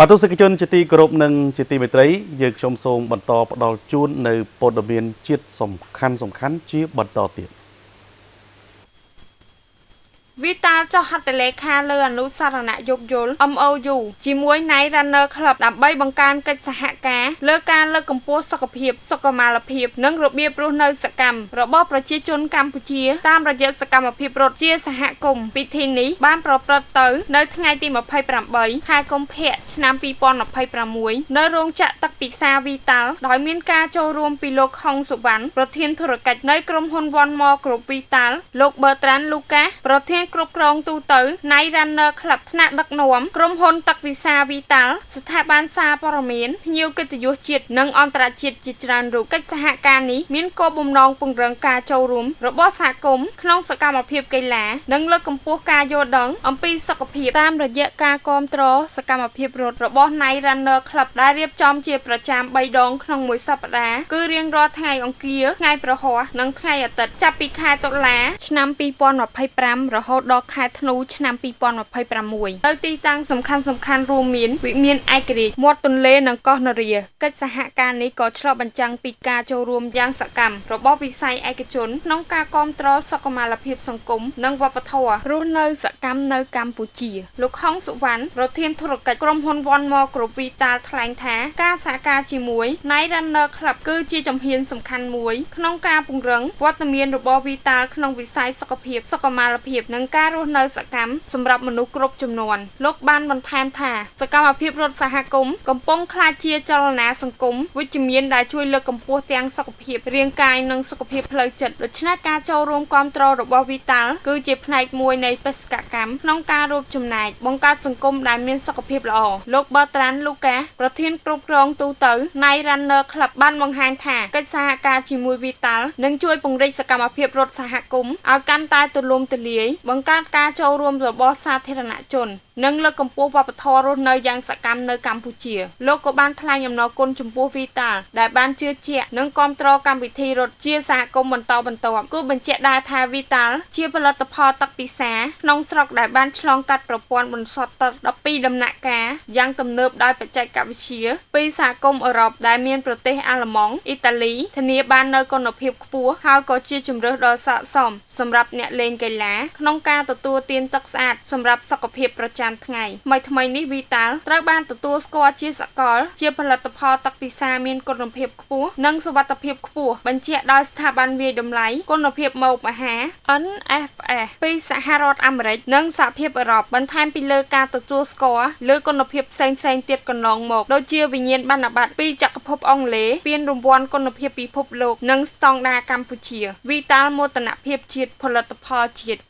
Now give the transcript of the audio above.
បាទទស្សនិកជនជាទីគោរពនិងជាទីមេត្រីយើងខ្ញុំសូមបន្តផ្ដល់ជូននៅព័ត៌មានជាតិសំខាន់សំខាន់ជាបន្តទៀត។ វីតាល់ចុះហត្ថលេខាលើអនុស្សរណៈយោគយល់ MOU ជាមួយ Night Runner Club ដើម្បីបង្កើនកិច្ចសហការលើការលើកកម្ពស់សុខភាពសុខុមាលភាព និងរបៀបរស់នៅសកម្មរបស់ប្រជាជនកម្ពុជាតាមរយៈសកម្មភាពរត់ជាសហគមន៍ពិធីនេះបានប្រព្រឹត្តទៅនៅថ្ងៃទី28ខែកុម្ភៈឆ្នាំ2026នៅរោងចក្រទឹកពិសាវីតាល់ដោយមានការចូលរួមពីលោកហុងសុវណ្ណប្រធានធុរកិច្ចនៃក្រុមហ៊ុន One More Group វីតាល់លោកបឺត្រាន់លូកាសប្រធានគ្រប់គ្រងទូទៅ Night Runner Club ថ្នាក់ដឹកនាំក្រុមហ៊ុនទឹកវិសាវីតាល់ស្ថាប័នសារព័ត៌មានភ្ញៀវកិត្តិយសជាតិនិងអន្តរជាតិជាច្រើនរូបកិច្ចសហការនេះមានគោលបំណងពង្រឹងការចូលរួមរបស់សហគមន៍ក្នុងសកម្មភាពកីឡានិងលើកកម្ពស់ការយល់ដឹងអំពីសុខភាពតាមរយៈការគាំទ្រសកម្មភាពរត់របស់ Night Runner Club ដែលរៀបចំជាប្រចាំ3ដងក្នុងមួយសប្តាហ៍គឺរៀងរាល់ថ្ងៃអង្គារថ្ងៃព្រហស្បតិ៍និងថ្ងៃអាទិត្យចាប់ពីខែតុលាឆ្នាំ2025រហូតដល់ខែធ្នូឆ្នាំ2026នៅទីតាំងសំខាន់សំខាន់រួមមានវិមានឯករាជ្យមាត់ទន្លេនិងកោះនរាកិច្ចសហការនេះក៏ឆ្លុះបញ្ចាំងពីការចូលរួមយ៉ាងសកម្មរបស់វិស័យឯកជនក្នុងការគាំទ្រសុខុមាលភាពសង្គមនិងវប្បធម៌រស់នៅសកម្មនៅកម្ពុជាលោកហុងសុវណ្ណប្រធានធុរកិច្ចក្រុមហ៊ុន One More Group Vital ថ្លែងថាការសហការជាមួយ Night Runner Club គឺជាជំហានសំខាន់មួយក្នុងការពង្រឹងវត្តមានរបស់ Vital ក្នុងវិស័យសុខភាពសុខុមាលភាពនិងការរស់នៅសកម្មសម្រាប់មនុស្សគ្រប់ជំនាន់លោកបានបន្ថែមថាសកម្មភាពរត់សហគមន៍កំពុងក្លាយជាចលនាសង្គមវិជ្ជមានដែលជួយលើកកម្ពស់ទាំងសុខភាពរាងកាយនិងសុខភាពផ្លូវចិត្តដូច្នេះការចូលរួមគាំទ្ររបស់ Vital គឺជាផ្នែកមួយនៃបេសកកម្មក្នុងការរួមចំណែកបង្កើតសង្គមដែលមានសុខភាពល្អលោកបឺត្រាន់លូកាសប្រធានគ្រប់គ្រងទូទៅ Night Runner Club បានបង្ហាញថាកិច្ចសហការជាមួយ Vital នឹងជួយពង្រីកសកម្មភាពរត់សហគមន៍ឲ្យកាន់តែទូលំទូលាយបង្កើតការចូលរួមរបស់សាធារណជននិងលើកកម្ពស់វប្បធម៌រស់នៅយ៉ាងសកម្មនៅកម្ពុជាលោកក៏បានថ្លែងអំណរគុណចំពោះ Vital ដែលបានជឿជាក់និងគាំទ្រកម្មវិធីរត់ជាសហគមន៍បន្តបន្ទាប់គូបញ្ជាក់ដែរថា Vital ជាផលិតផលទឹកពិសាក្នុងស្រុកដែលបានឆ្លងកាត់ប្រព័ន្ធបន្សុទ្ធទឹក12ដំណាក់កាលយ៉ាងទំនើបដោយបច្ចេកវិទ្យាពីសហគមន៍អឺរ៉ុបដែលមានប្រទេសអាល្លឺម៉ង់អ៊ីតាលីធានាបាននូវគុណភាពខ្ពស់ហើយក៏ជាជម្រើសដ៏ស័ក្តិសមសម្រាប់អ្នកលេងកីឡាក្នុងការទទួលទានទឹកស្អាតសម្រាប់សុខភាពប្រចាំថ្ងៃថ្មីៗនេះ Vital ត្រូវបានទទួលស្គាល់ជាសកលជាផលិតផលទឹកពិសាមានគុណភាពខ្ពស់និងសុវត្ថិភាពខ្ពស់បញ្ជាក់ដោយស្ថាប័នវាយតម្លៃគុណភាពម្ហូបអាហារ NFS ពីសហរដ្ឋអាមេរិកនិងសហភាពអឺរ៉ុបបន្ថែមពីលើការទទួលស្គាល់លើគុណភាពផ្សេងៗទៀតកន្លងមកដូចជាវិញ្ញាណប័ណ្ណបត្រពីចក្រភពអង់គ្លេសពានរង្វាន់គុណភាពពិភពលោកនិងស្តង់ដារកម្ពុជា Vital មោទនភាពជាតិផលិតផលជាតិ។